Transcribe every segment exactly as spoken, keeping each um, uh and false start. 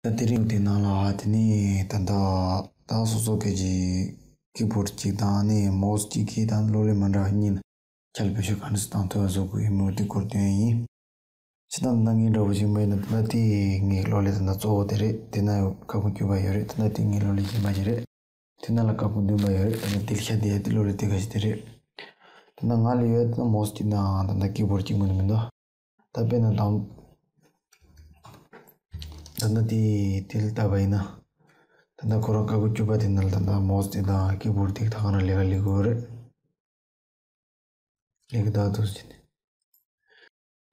ད་དེ་རིང་དེ་ནང་ལ་དེ་ནས་ད་ལྟ་ད་སོ་སོ་སྐད་ཀྱི་ཀི་བོར་ཌ་གཅིག་དང་ནི་མའོ་སི་གཅིག་གིས་ད་གློག་ཀླད་མ་འདྲ་བ་གཉིས་ལ་ཁྱད་ལ་བེད་སྤྱོད་ག་འདྲ་སེ་བཏང་ཐུབ་པ་བཟོ་དགོས་ཡིན་མོད་དེ་སྐོར་སྟོན་ཡིན། ཕྱི་ནང་ད་ངའི་འདྲ་པོ་ཞིག་མ་ཡིན་ན་ད་དེ་ངའི་གློག་ཀླད་ད་ད་གཙོ་བོ་དེ་རེད། དེ་ན་ཡོད་ཀ་ཁུང་བཅུ་པ་ཡོད་རེད། ད་ད་དེ་ངའི་གློག་ཀླད་གཞན་པ་ཞིག་རེད། དེ་ན་ལ་ཀ་ཁུང་བདུན་པ་ཡོད་རེད། ད་ད་དེ་ལ་ཤ་དེ་ཡ་དེ་གློག་ཀླད་དེ་ག་ཞིག་དེ་རེད། ད་ད་ང་ལ་ཡོད་ད་མའོ་སི་གཅིག་དང་ད་ད་ཀི་བོར་ཌ་གཅིག་མ་གཏོགས་མི་འདུག་ད་དཔེར་ན་དང་། ད་ལྟ་དེ་དེ་ལ་ལྟ་བ་ཡིན་ན། ད་ལྟ་ཁོ་རང་ཀ་ཁུང་བཅུ་པ་དེ་ནང་ལ་ད་ལྟ་མའོ་སི་དེ་དང་ཀི་བོར་ཌ་དེ་ད་ག་རང་ལས་ཀ་ལས་དགོས་རེད། ལས་ཀ་ད་དུ་ཟིན།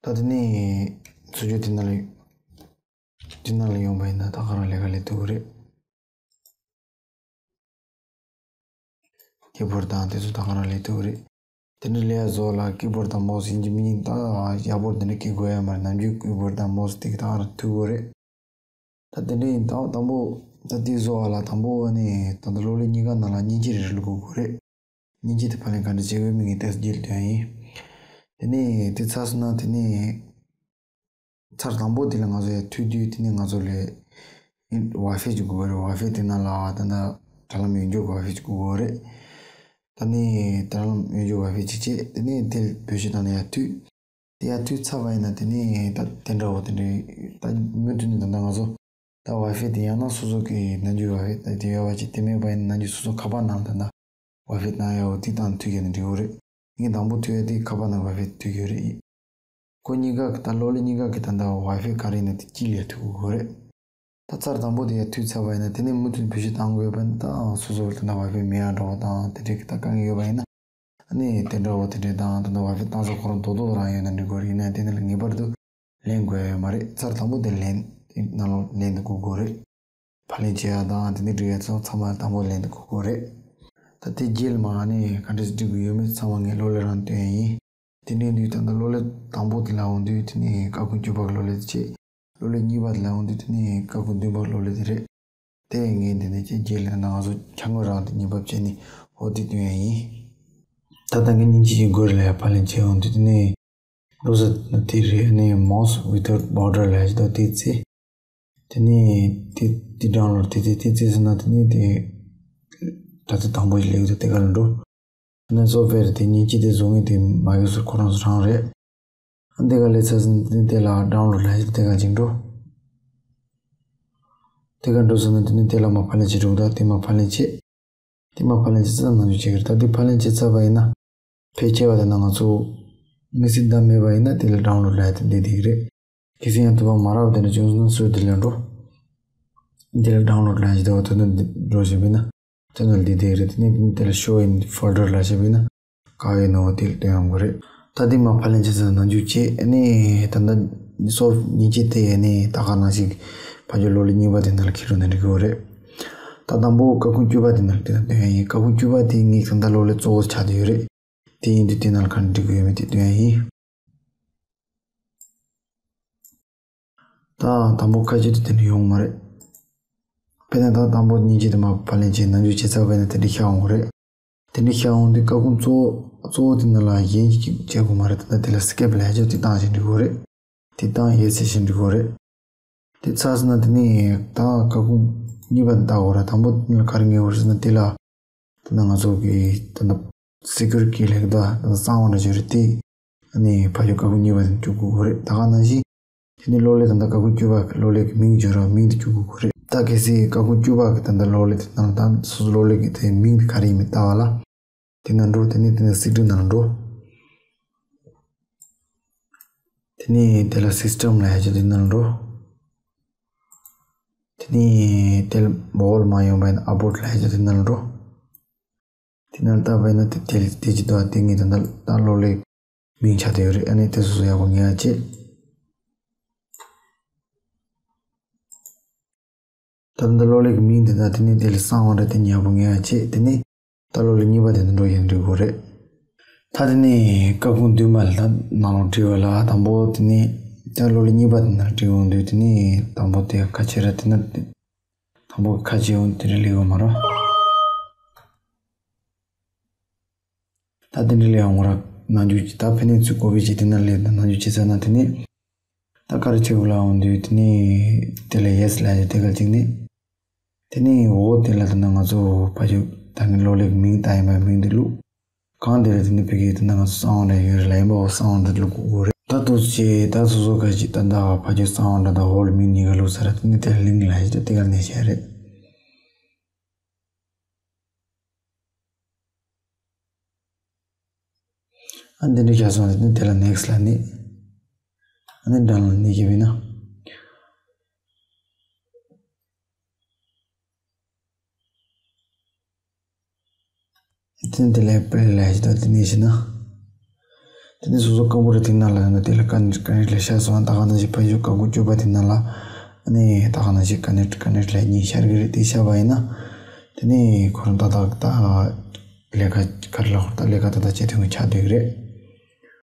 ད་དེ་ནས་སོ་སོ་དེ་ནང་ལ་དེ་ནང་ལ་ཡོང་བ་ཡིན་ན་ད་ག་རང་ལས་ཀ་ལས་ཐུབ་ཀྱི་རེད། ཀི་བོར་ཌ་དང་དེ་ཚོ་ད་ག་རང་ལས་ཐུབ་ཀྱི་རེད། དེ་འདྲ་ལས་ཡ་བཟོ་ལ་ཀི་བོར་ཌ་དང་མའོ་སི་ཡིན་གཅིག་མིན་གཅིག་ད་ཡག་པོ་དེ་འདྲ་སྐྱེ་དགོས་ཡ་མ་རེད། ནམ་རྒྱུན་ཀི་བོར་ཌ་དང་མའོ་སི་དེ་གི་ད་ག་རང་ཐུག་གི་རེད། ད་དེ་འདྲ་ཡིན་ད་དང་པོ་ད་དེ་བཟོ་བ་ལ་དང་པོ་ཨ་ནི་ད་ལྟ་གློག་ཀླད་གཉིས་ཀ་ནང་ལ་མཉེན་ཆས་རེ་རེ་བླུག་དགོས་ཀྱི་རེད། མཉེན་ཆས་དེ་ཕབ་ལེན་ག་འདྲ་བྱེད་དགོས་མིན་ངས་ཏོག་ཙམ་རྗེས་ལ་སྟོན་ཡིན། དེ་ནས་དེ་ཚར་སོང་ན་དེ་ནས་ཚར་དང་པོ་དེ་ལ་ང་ཚོ་ཡར་མཐུད་དུས་དེ་ནས་ང་ཚོ་ལ་ཝའི་ཕའི་ཅིག་དགོས་པ་རེད། ཝའི་ཕའི་དེ་ནང་ལ་ད་ལྟ་དྲ་ལམ་ཡོངས་རྫོགས་ཝའི་ཕའི་ཅིག་དགོས་པ་རེད། ད་ནི་དྲ་ལམ་ཡོངས་རྫོགས་ཝའི་ཕའི་ཅིག་བྱས་དེ་ནས་དེ་བེད་སྤྱོད་བཏང་ནས་ཡར་མཐུད། དེ་ཡར་མཐུད་ཚར་བ་ཡིན་ན་དེ་ནས་ད་དེ་འདྲ་བོ་དེ་འདྲའི་ད་མུ་མཐུད་ནས་ད་ལྟ་ང་ཚོ་ད་ཝའི་ཕའི་དེ་ཡང་ན་སོ་སོ་གི་ནང་རྒྱུ་ཝའི་ཕའི་ད་དེ་ཡོད་པ་ཅིག་དེ་མེད་པ་ཡིན་ན་ནང་རྒྱུ་སོ་སོ་ཁ་པར་ནང་ད་ལྟ་ཝའི་ཕའི་བཏང་ཡག་འོ་དེ་བཏང་མཐུད་ཡོད་ན་འགྲིག་གི་རེད། ངས་དང་པོ་མཐུད་ཡག་དེ་ཁ་པར་ནང་ཝའི་ཕའི་མཐུད་ཡོད་རེད། ཁོ་གཉིས་ཀ་གི་ད་གློག་ཀླད་གཉིས་ཀ་གི་ད་ལྟ་ཝའི་ཕའི་ག་རེ་ཡིན་ན་དེ་གཅིག་ལས་མཐུད་དགོས་རེད། ད་ཚར་དང་པོ་དེ་ཡར་མཐུད་ཚར་བ་ཡིན་ན་དེ་ནས་མུ་མཐུད་བེད་སྤྱོད་བཏང་དགོས་པ་ཡིན་ན་ད་སོ་སོ་ད་ལྟ་ཝའི་ཕའི་མེད་ཡག་འདྲ་བོ་དང་དེ་འདྲའི་གི་ད་དཀའ་ངལ་ཡོད་པ་ཡིན་ན། ཨ་ནི་དེ་འདྲ་བོ་དེ་འདྲའི་དང་ད་ལྟ་ཝའི་ཕའི་བཏང་ས་ཁོ་རང་རྡོག་རྡོག་རང་ཡོད་ན་འགྲིག་གི་རེད། ཡིན་ན་དེ་ནང་ལ་ངེས་པར་དུ་ལེན་དགོས་ཡ་ཡོད་མ་རེད། ཚར་དང་པོ་དེ་ལེན་ནང་ལོགས་ལེན་དུ་དགོས་དགོས་རེད། ཕབ་ལེན་བྱེད་ཡ་དང་དེ་འདྲའི་འགྲིག་ཡ་ཚང་ཚང་མ་དང་པོ་ལེན་དུ་དགོས་དགོས་རེད། ད་དེ་རྗེས་ལ་མ་ནི་ག་འདྲ་སེ་འགྲིག་གི་ཡོད་མེད་ཚང་མ་ངས་གློག་ཀླད་རང་སྟོན་ཡ་ཡིན། དེ་འདྲའི་དུས་ད་ལྟ་གློག་ཀླད་དང་པོ་དེ་ལ་འོང་དུས་དེ་ནས་ཀ་ཁུང་བཅུ་པ་གི་གློག་ཀླད་དེ་བྱས། གློག་ཀླད་གཉིས་པ་དེ་ལ་འོང་དུས་དེ་ནས་ཀ་ཁུང་བདུན་པ་གི་གློག་ཀླད་དེ་རེད། དེ་ངས་འདི་ནས་ཅིག་རྗེས་ལ་ང་ཚོ་ཆ་དངོས་རང་དེ་ཉན་པ་བྱས་ནས་འོ་དེ་སྟོན་ཡ་ཡིན། ད་ལྟ་ངས་མཉེན་ཆས་ཀྱི་སྒོ་རེ་ལ་ཡ་ཕབ་ལེན་བྱས་འོང་དུས་དེ་ནས་འགྲོ་ས་དེ་རེད། ནས་མའོ་སི་ཝི་ཐའུ་ཊི་བྷོར་ཌར་ལ་ཡ་ཅིག་ད་དེ་བཙལ། དེ་ནས་དེ་དེ་ཌའུན་ལོཌ་དེ་དེ་དེ་བཙལ་སོང་ན་དེ་ནས་དེ་ད་ལྟ་དང་པོ་ཞིག་སླེབས་འདུག་དེ་ག་ལ་འགྲོ། ཨ་ནི་སོབ་ཝེར་དེ་མཉེན་ཆས་དེ་བཟོ་མཁན་དེ་མ་གི་སུ་ཁོ་རང་ཚོ་རང་རེད། ཨ་འདི་ག་ལས་ཚར་སོང་དེ་ནས་དེ་ལ་ཌའུན་ལོཌ་ལ་ཡ་དེ་ག་ཅིག་འགྲོ། དེ་ག་འགྲོ་སོང་ན་དེ་ནས་དེ་ལ་མ་ཕབ་ལེན་བྱེད་འགྲོ་གི། ད་དེ་མ་ཕབ་ལེན་བྱེད། དེ་མ་ཕབ་ལེན་བྱེད་ཚར་ན་ནང་འཇུག་བྱེད་ཀྱི་རེད། ད་དེ་ཕབ་ལེན་བྱེད་ཚར་བ་ཡིན་ན་ཕལ་ཆེ་བ་དེ་ན་ང་ཚོ་དམིགས་བསལ་ད་མེད་པ་ཡིན་ན་དེ་ལ་ཌའུན་ལོཌ་ལ་ཡ་དེ་འདི་བསྡད་ཀྱི་རེད། གལ་སྲིད་ཡང་དུ་བ་མ་རག་པ་དེ་འདྲ་བྱུང་སོང་ན་སུ་དེ་ལ་འགྲོ། དེ་ལ་ཌའུན་ལོཌ་ལ་ཡ་ཞིག་དེ་བ་དོ་དོན་འདི་འགྲོ་བཞིན་པས་ན་དོན་དོན་འདི་དེ་རེད། དེ་ནས་དེ་ལ་ཤོ་ཨིན་ཕོལ་ཌར་ལ་བྱས་པས་ན་ག་ཡོད་ནོ་དེ་ལ་སྟོན་ཡོང་གི་རེད། ད་དེ་མ་ཕབ་ལེན་བྱེད་ས་ནང་འཇུག་བྱེད། ཨ་ནི་ད་ལྟ་སོབ་མཉེན་ཆས་དེ་ཨ་ནི་ད་ག་ནང་བཞིན་ཕ་ཇོ་གློག་ཀླད་གཉིས་པ་དེ་ནང་ལ་འཁྱེར་འགྲོ་ན་འགྲིག་གི་རེད། ད་དང་པོ་ཀ་ཁུང་བཅུ་པ་དེ་ནང་ལ་དེ་ལ་སྟོན་ཡ་ཡིན། ཀ་ཁུང་བཅུ་པ་དེ་ངས་ད་ལྟ་གློག་ཀླད་གཙོ་བོ་ཆགས་བསྡད་ཡོད་རེད། དེ་ཡིན་དུས་དེ་ནང་ལ་ག་འདྲ་འགྲིག་གི་ཡོད་མེད་དེ་སྟོན་ཡ་ཡིན། ད་དང་པོ་ཁ་ཕྱེ་དུས་དེ་འདྲ་ཡོང་མ་རེད། དཔེར་ན་ད་དང་པོ་མཉེན་ཆས་དེ་མར་ཕབ་ལེན་བྱས་ནང་འཇུག་བྱས་ཚར་བས་ན་དེ་འདྲ་ཤར་འོང་གི་རེད། དེ་འདྲ་ཤར་འོང་དུས་ཀ་ཁུང་གཙོ་བོ་གཙོ་བོ་དེ་ནང་ལ་གཞན་གཅིག་བྱེད་དགོས་མ་རེད། ད་ལྟ་དེ་ལ་སི་ཀེབ་ལབ་ཡ་ཅིག་དེ་བཏང་བཞིན་འགྲིག་གི་རེད། དེ་བཏང་ཡས་ཟེར་བཞིན་འགྲིག་གི་རེད། དེ་ཚར་སོང་ན་དེ་ནས་ད་ཀ་ཁུང་གཉིས་པ་དེ་བལྟ་དགོས་རེད། དང་པོ་དེ་ནང་ལ་ག་རེ་ངེས་པ་རེད་ཟེར་ན་དེ་ལ། ད་ང་ཚོ་གི་ད་ལྟ་སི་ཀུ་རི་ཀི་ལབ་ཀྱི་ད་ད་གསང་བ་འདྲ་ཅིག་རེད་དེ། ཨ་ནི་ཕ་ཡུལ་ཀ་ཁུང་གཉིས་པ་དེ་བཅུག་དགོས་ཀྱི་རེད། ད་ག་ནང་བཞིན་དེ་ནས་གློག་ཀླད་ད་ལྟ་ཀ་ཁུང་བཅུ་པ་གི་གློག་ཀླད་ཀྱི་མིང་བརྗོད་རོགས། མིང་དེ་བཅུག་དགོས་ཀྱི་རེད། ད་གལ་སྲིད་ཀ་ཁུང་བཅུ་པ་གི་ད་ལྟ་གློག་ཀླད་དེ་ནང་ད་སོ་སོ་གློག་ཀླད་ཀྱི་དེ་མིང་དེ་ག་རེ་ཡིན་མིན་བལྟ་བ་ལ། དེ་ནང་འགྲོ། དེ་ནས་དེ་ནས་སི་ཀུ་རི་ཀི་ནང་འགྲོ། དེ་ནས་དེ་ལ་སིས་ཊེམ་ལབ་ཡ་ཅིག་དེ་ནང་འགྲོ། དེ་ནས་དེ་ལ་བོ་ལ་མ་ཡོང་བ་ཡིན་ན་ཨ་བོ་ཊི་ལབ་ཡ་ཅིག་དེ་ནང་འགྲོ། དེ་ནང་ལྟ་བ་ཡིན་ན་དེ་དེ་དེ་ཅི་འདུག་ཨ། དེ་ངས་ད་ལྟ་ད་གློག་ཀླད་མིང་ཆགས་བསྡད་ཡོད་རེད། ཨ་ནི་དེ་སོ་སོ་ཡག་པོ་ངེས་ཡ་བྱེད། ད་ལྟ་གློག་ཀླད་ཀྱི་མིང་དེ་དང་དེ་ནས་དེ་ལ་གསང་བ་འདྲ་དེ་ཡག་པོ་ངེས་ཡ་བྱེད། དེ་ནས་ད་གློག་ཀླད་གཉིས་པ་དེ་ནང་འགྲོ་ཡིན་འགྲིག་གི་རེད། ད་དེ་ནས་ཀ་ཁུང་བདུན་པ་ལ་ད་ནང་ལོགས་བྲིས་པ་ལ་དང་པོ་དེ་ནས་ད་གློག་ཀླད་གཉིས་པ་དེ་ནང་བྲིས་འོང་དུས་དེ་ནས་དང་པོ་དེ་ཁ་ཕྱེ་ར་དེ་ན་དེ། དང་པོ་ཁ་ཕྱེ་འོང་དེ་རིང་ལས་ཡོད་མ་རེད། ད་དེ་འདྲ་ལས་ཡོང་ར་ ནང་འཇུག་ཅིག་ད་ཕན་ནས་ཚུར་ཀོ་པི་བྱས་དེ་ན་སླེབས་དང་ནང་འཇུག་བྱས་ཚར་ན་དེ་ནས་ད་ཀ་རེ་ཆེ་གུ་ལ་འོང་དུས་དེ་ནས་དེ་ལ་ཡེ་སི་ལ་ཡ་དེ་ག་ཅིག་ནས། དེ་ནས་འོ་དེ་ལ་དེ་ན་ང་ཚོ་ཕ་ཆོས་ད་ངའི་གློག་ཀླད་མིང་ད་ཡིན་པ་མིང་དེ་བླུགས། གང་དེ་ལ་དེ་ནས་ཕ་གི་དེ་ན་ང་ཚོ་གསང་བ་འདྲ་ཡོད་རེད་ལ་ཡིན་པའོ་གསང་བ་འདྲ་བླུགས་དགོས་རེད། ད་དུ་ཆེ་ད་སོ་སོ་ག་ཅིག་ད་ད་ཕ་ཆོས་གསང་བ་འདྲ་དང་འོ་ལ་མིང་གཉིས་ཀ་བླུགས་ཚར་ར་དེ་ནས་དེ་ལ་ལིང་ལ་ཡ་ད་དེ་ག་ནས་བྱས་རེད། ཨ་འདི་འདྲ་བྱས་སོང་ནས་དེ་ལ་ནེག་སི་ལ་ནི། ཨ་ནི་འདྲ་ལ་ནི་བྱས་པས་ན། དེ་ནས་དེ་ལ་པེ་ལ་ཞིག་ད་དེ་ནས་ཞིག་ན། དེ་ནས་སོ་སོ་ཀམ་པུ་ཊར་དེ་ནང་ལ་ཡོང་ན་དེ་ལ་ཀ་ནེག་ཀ་ནེག་ལ་ཤར་སོང་ད་ག་ནང་བཞིན་ཕ་ཡུལ་ཀ་ཀུ་བཅུ་པ་དེ་ནང་ལ། ཨ་ནི་ད་ག་ནང་བཞིན་ཀ་ནེག་ཀ་ནེག་ལ་གཉིས་ཤར་གི་རེད་དེ་ཤར་བ་ཡིན་ན། དེ་ནས་ཁོ་རང་ཏག་ཏག་ད། ལས་ཀ་ག་རེ་ལ་ཧོར་ད་ལས་ཀ་ད་ད་བྱེད་ཐུབ་མཁན་ཆགས་བསྡད་ཀྱི་རེད།